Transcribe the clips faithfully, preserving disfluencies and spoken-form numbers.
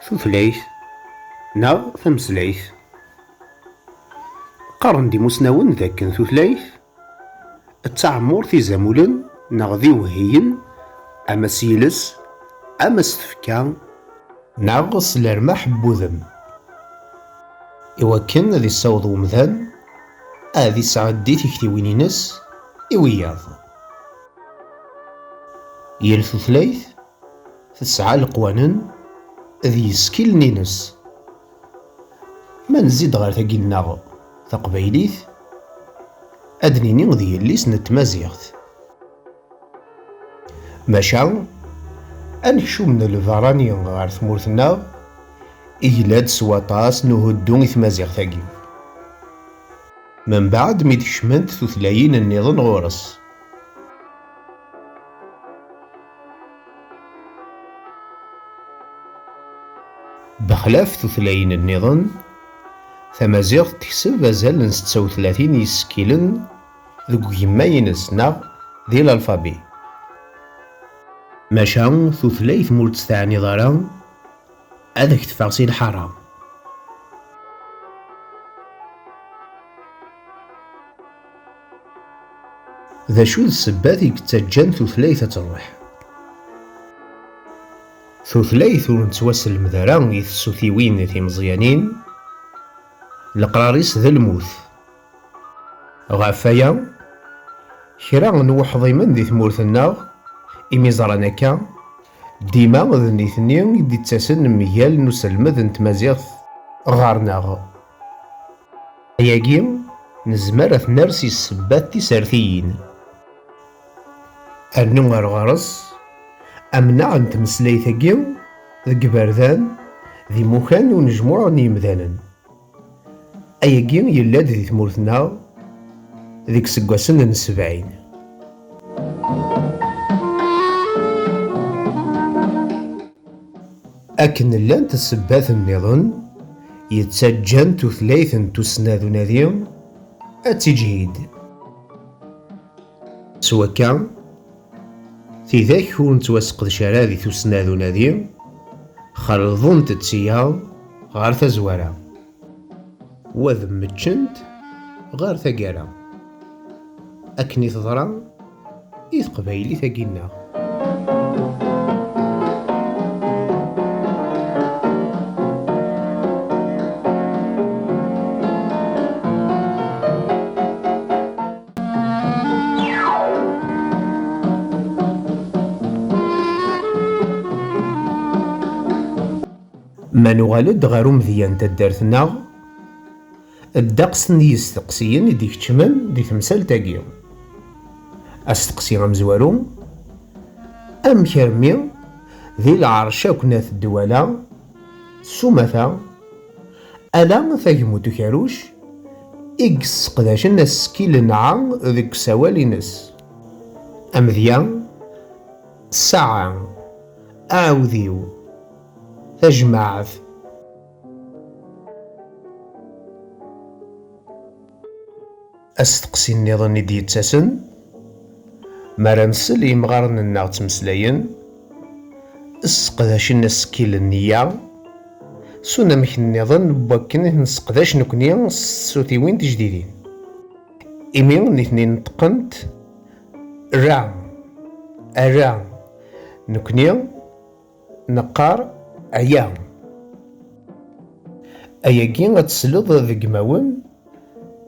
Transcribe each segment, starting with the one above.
Tutlayt neɣ tameslayt. Qqaren-d imusnawen d akken tutlayt d taɛemmurt izamulen neɣ d iwehhiyen, ama s yiles, ama s tfekka, neɣ s lermaḥ n wudem, iwakken ad issaweḍ umdan ad isɛeddi tiktiwin-ines i wiyaḍ. Yal tutlayt tesɛa leqwanen d yisekkilen-ines. Ma nzid ɣer tagi-nneɣ taqbaylit, ad d-nini d yelli-s n tmaziɣt. Maca, anekcum n lberrani ɣer tmurt-nneɣ, igla-d s waṭas n uhuddu i tmaziɣt-agi. Membeɛd mi d-kecment tutlayin nniḍen ɣur-s. Bexlaf tutlayin nniḍen, tamaziɣt tekseb azal n setta u tlatin yisekkilen deg ugemmay-ines neɣ di lalfabi. Maca tutlayt ma ur tt-teɛniḍ ara, ad ak-teffeɣ si lḥara. D acu d ssebbat i yettaǧǧan tutlayt ad truḥ? Tutlayt ur nettwaselmed ara i tsutiwin timeẓyanin, leqrar-is d lmut. Ɣef waya, kra n wuḥḍimen di tmurt-nneɣ, imi ẓran akka, dima d nitni i d-ittasen mgal n uselmed n tmaziɣt ɣer-neɣ. Ayagi, nezmer ad t-ners i ssebbat tisertiyin. Rnu ar ɣer-s, amneɛ n tmeslayt-agi deg iberdan d imukan n unejmuɛ n yimdanen. Ayagi yella-d di tmurt-nneɣ deg iseggasen n sebɛin. Akken llant ssebbat nniḍen yettaǧǧan tutlayt n tussna d unadi ad tiǧhid. S wakka, tidak ur nettwaseqdec ara di tussna d unadi, xelḍent-tt tiyaḍ ɣer tazwara. Wa d mmeččent ɣer taggara. Akken i teḍra i teqbaylit-agi-nneɣ. Ma nuɣal-d ɣer umedya n taddart-nneɣ, ddeqs n yisteqsiyen i d-ikeččmen di temsalt-agi. Asteqsi amezwaru, amek armi di lɛerc akk n at Ddwala, s umata, ala tagmutt ukerruc i yesseqdacen asekkil n ɛ deg usawal-ines? Amedya, ssaɛa, aɛudiw, tajmaɛt. Asteqsi nniḍen i d-yettasen, mi ara nsel i yimɣaren-nneɣ ttmeslayen, sseqdacen asekkil n ya s unamek nniḍen n wakken i t-nesseqdac nekni s tsutiwin tijdidin. Imi nitni neṭqent ra, ara, nekni neqqar aya. Ayagi ad tesleḍ deg imawen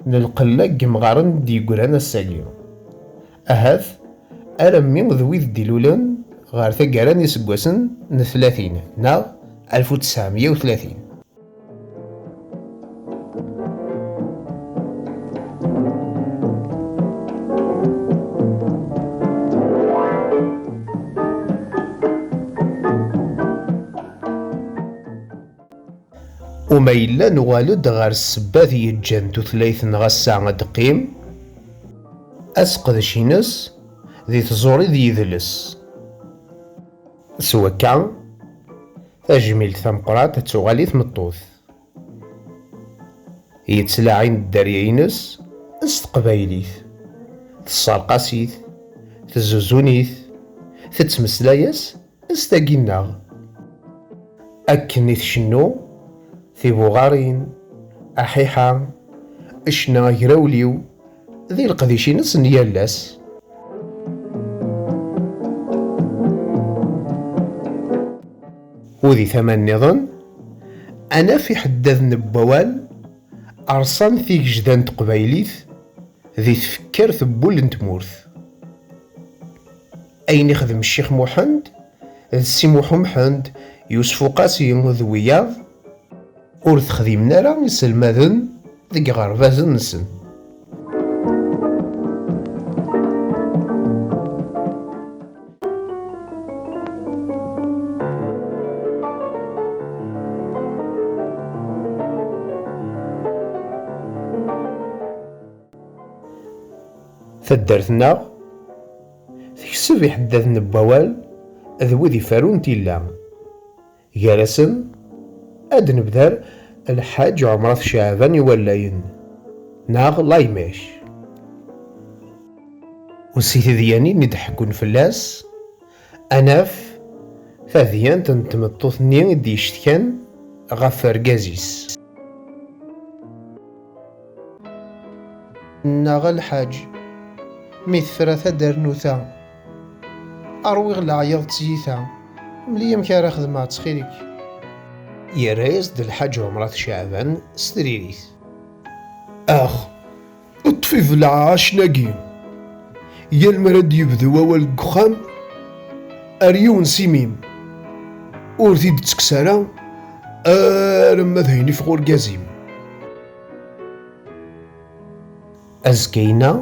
n lqella n yimɣaren d-yeggran ass-agi. Ahat armi d wid d-ilulen ɣer taggara n yiseggasen n tlatin neɣ alef u tesɛemya u tlatin. Uma yella nuɣal-d ɣer ssebbat yeǧǧan tutlayt-nneɣ ass-a ad d-teqqim, aseqdec-ines di tẓuri d yidles. S wakka, tajmilt tameqqrant ad tuɣal i tmeṭṭut. Yettlaɛin dderya-ines s teqbaylit, tesserqas-it, tezzuzun-it, tettmeslay-as s tagi-nneɣ. Akken i tcennu tibuɣarin, aḥiḥa, ccna agrawliw, di leqdic-ines n yal ass. U di tama nniḍen, ad naf iḥeddaden n wawal rṣan tigejda n teqbaylit di tfekkart n wul n tmurt. Ayen ixdem Ccix Muḥend d Si Muḥ Umḥend, Yusef Uqasi d wiyaḍ, ur t-xdimen ara iselmaden deg iɣerbazen-nsen. Taddart-nneɣ tekseb iḥeddaden n wawal d wid iferrun tilla. Gar-asen, ad d-nebder Lḥaǧ Ɛumrat Ceɛban i wallayen, neɣ Laymac. U si tidyanin i d-ḥekkun fell-as, ad naf tadyant n tmeṭṭut-nni i d-yecetkan ɣef urgaz-is. Nnaɣ a Lḥaǧ, mi tefra tadernuta, ṛwiɣ leɛyaḍ d tyita, mel-iyi amek ara xedmeɣ, ttxil-k. Yerra-yas-d Lḥaǧ Ɛumrat Ceɛban s tririt. Ax, ṭṭef ibelɛaɛacen-agi. Yal mi ara d-yebdu wawal deg uxxam, ar yiwen s imi-m. Ur t-id-ttekkes ara, arma d ayen iffeɣ urgaz-im. Azekka-inna,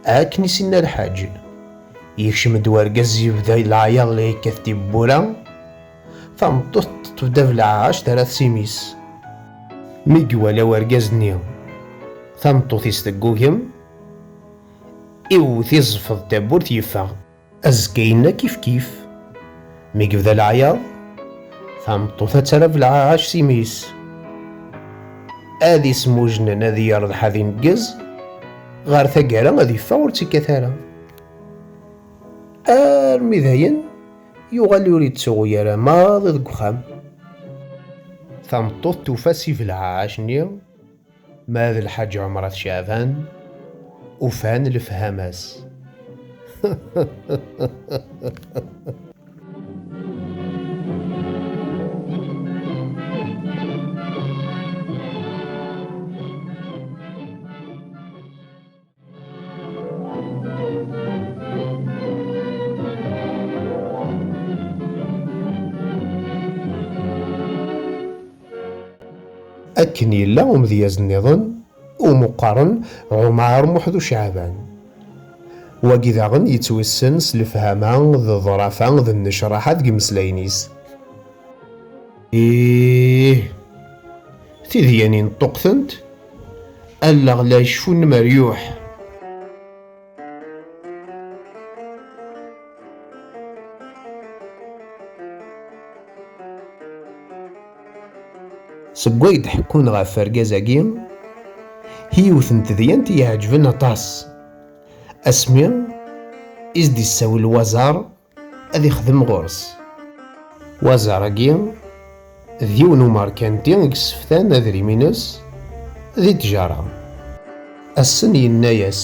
akken i s-inna Lḥaǧ, yekcem-d wergaz yebda leɛyaḍ la yekkat tiwwura, tameṭṭut teṭṭef-d abelɛaɛac terra-t s imi-s. Mi iwala wergaz-nni tameṭṭut-is teggugem, iwwet iẓfeḍ tawwurt yeffeɣ. Azekka-inna kifkif. Mi yebda leɛyaḍ, tameṭṭut ad terr abelɛaɛac s imi-s. Ad ismujnen ad yerḍeḥ ad ineggez, ɣer taggara ad iffeɣ ur tt-ikkat ara. Armi dayen, yuɣal ur ittuɣu ara maḍi deg uxxam. Tameṭṭut tufa s ibelɛaɛac-nni ma d Lḥaǧ Ɛumrat Ceɛban, ufan lefhama-s. Akken yella umedyaz nniḍen, umeqqaren, Ɛumar Muḥ d Uceɛban. Wagi daɣen yettwissen s lefhama d ḍḍrafa d nnecraḥa deg imeslayen-is. Ih, tidyanin ṭṭuqtent, allaɣ la iceffun meryuḥ. Seg way d-ḥekkun ɣef urgaz-agi, yiwet n tedyant i iɛeǧben aṭas. Asmi i s-d-issawel Waẓar ad ixdem ɣur-s. Waẓar-agi d yiwen umerkanti i yesseftan adrim-ines di ttjara. Ass-n yenna-yas: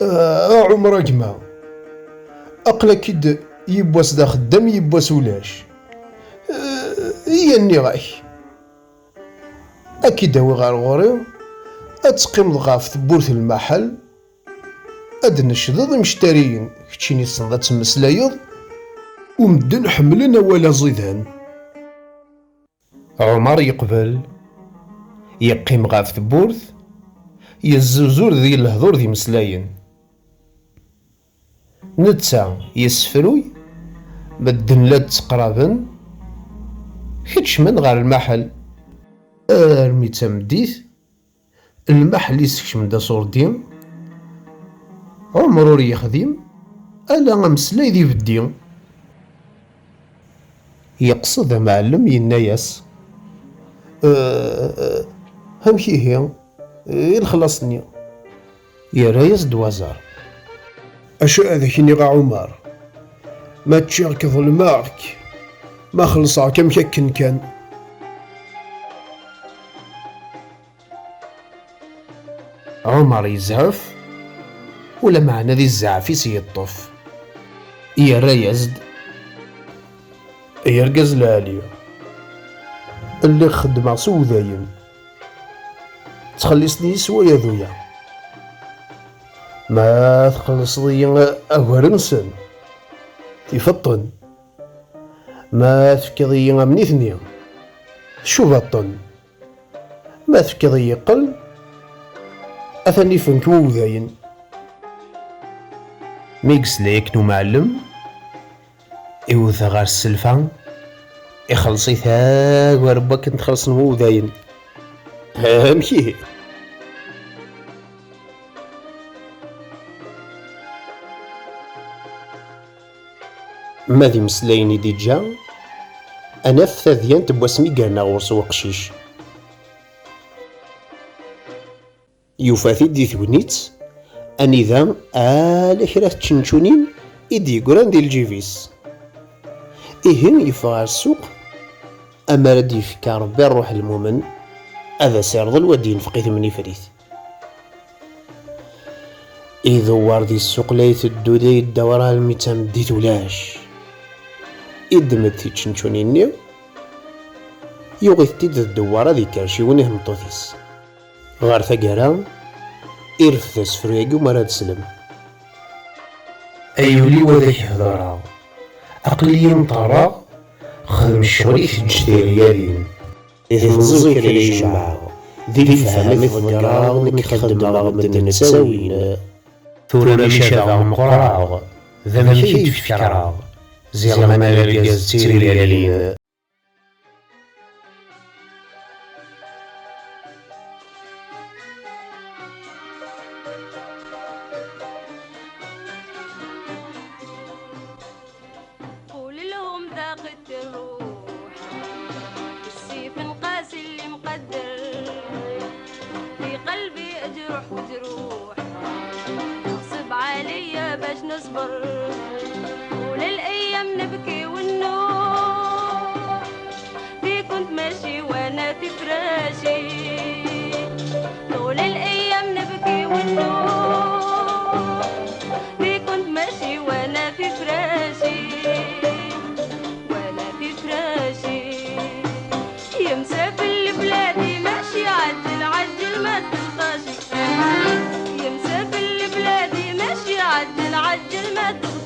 "A Ɛumer a gma, aql-ak-id yiwwas d axeddam, yiwwas ulac. Iyya nniɣ-ak, ad k-id-awiɣ ɣer ɣur-i, ad teqqimeḍ ɣef tewwurt n lmaḥel, ad d-necdeḍ imectariyen, keččini tessneḍ ad temmeslayeḍ, u medden ḥemmlen awal aẓidan." Ɛumer yeqbel, yeqqim ɣef tewwurt, yezzuzur di lehdur d imeslayen. Netta yessefruy, medden la d-ttqraben, keččmen ɣer lmaḥel. Armi d tameddit, lmaḥel yessekcem-d aṣurdi, Ɛumer ur yexdim, ala ameslay d ibeddi. Yeqsed amɛellem, yenna-yas: "Eh, eh, amek ihi, i lexlaṣ-nni?" Yerra-yas-d Waẓar: "Acu ad ak-iniɣ a Ɛumer, ma ččiɣ-k ḍelmeɣ-k, Ma xellṣeɣ-k, amek akken kan? Ɛumer yezɛef, ulameɛna di zzɛaf i s-yeṭṭef. Yerra-yas-d: "Ay argaz lɛali, lliɣ xeddmeɣ s uwdayen, ttxelliṣen-iyi s waya d uya. Ma txellṣeḍ-iyi agar-nsen, tifeḍ-ten. Ma tefkiḍ-iyi am nitni, tcubaḍ-ten. Ma tefkiḍ-iyi qqel, atan ifen-k wudayen." Mi yesla akken umɛellem, iwet ɣer sselfa, ixelleṣ-it agar n wakken txellṣen wudayen. Amek ihi? Ma d imeslayen i d-iǧǧa, ad naf tadyant n wasmi i yerna ɣur-s weqcic. Yufa-t-id di tegnit, anida ala kra tčenčunin i d-yeggran di lǧib-is. Ihi yeffeɣ ɣer ssuq, amar ad d-yefk Ṛebbi ṛṛuḥ lmumen, ad as-irḍel wa d-yenfeq i temnifrit. Idewwer di ssuq la iteddu, la yeddawar almi d tameddit ulac. Iddem-d tičenčunin-nni, yuɣ-itent-id d ddewwar ad ikerrec i win i tmeṭṭut-is. Ɣer taggara, irfed asefru-agi umi ara d-slem. Ay ul-iw ad ak-hedreɣ, aql-iyi mṭerreɣ, xdem ccɣel-ik, teǧǧ tiryalin. Di temẓi kra ijemɛeɣ, di lefhama i tḍeggreɣ, nekk xeddmeɣ, medden ttawin. Tura mi cabeɣ meqqreɣ, d amek i d-fekreɣ, ziɣ mana d argaz d tiryalin. قول لهم ضاقت الروح، السيف نقاسي اللي مقدر، في قلبي أجرح وجروح، غصب عليا باش نصبر، طول الأيام نبكي ونوح، في كنت ماشي وأنا في فراشي، طول الأيام نبكي ونوح، في كنت ماشي وأنا في فراشي، وأنا في فراشي. يا مسافر لبلادي ماشي، عجل عجل ما تبقاش. يا مسافر لبلادي ماشي، عجل عجل ما تبقاش.